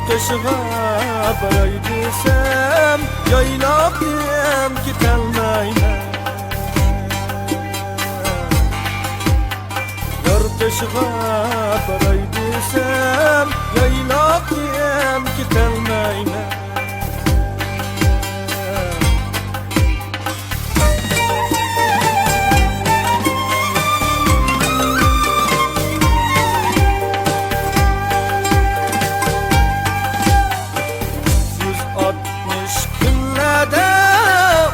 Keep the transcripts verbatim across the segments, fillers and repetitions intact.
قېشىغا باراي دېسەم، يايلاقتىن كېتەلمەيمەن. يار قېشىغا باراي دېسەم، يايلاقتىن كېتەلمەيمەن. يۈز ئاتمىش كۈنلەردە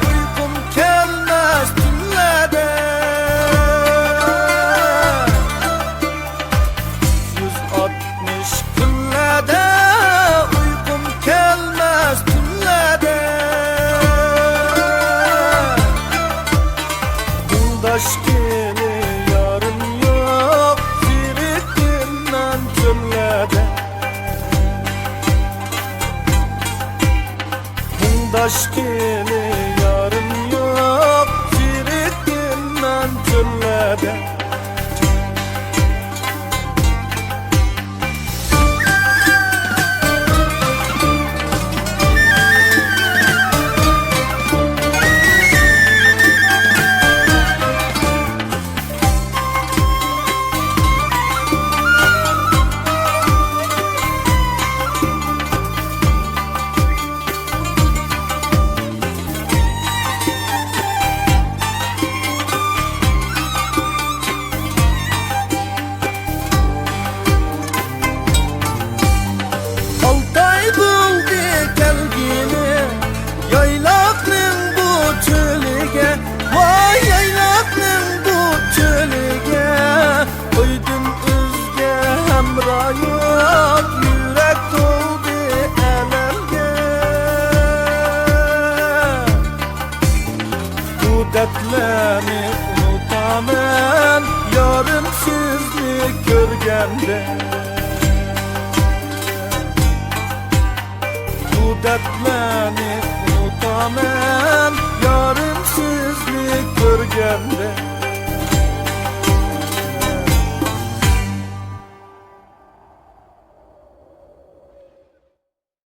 ئۇيقۇم كەلمەس تۈنلەردە. يۈز ئاتمىش كۈنلەردە ئۇيقۇم كەلمەس تۈنلەردە. مۇڭداشقىلى يارىم يوق، زېرىكتىم مەن چۆللەردە. مۇڭداشقىلى يارىم يوق، زېرىكتىم مەن چۆللەردە. ئالتە ئاي بولدى كەلگىلى، يايلاقنىڭ بۇ چۆلىگە، ۋاي يايلاقنىڭ بۇ چۆلىگە. ئۆيدىن ئۆزگە ھەمراھ يوق، يۈرەك تولدى ئەلەمگە. بۇ دەردلەرنى ئۇنتۇمايمەن، يارىم سىزنى كۆرگەندە. بۇ دەردلەرنى ئۇنتۇمايمەن، يارىم سىزنى كۆرگەندە.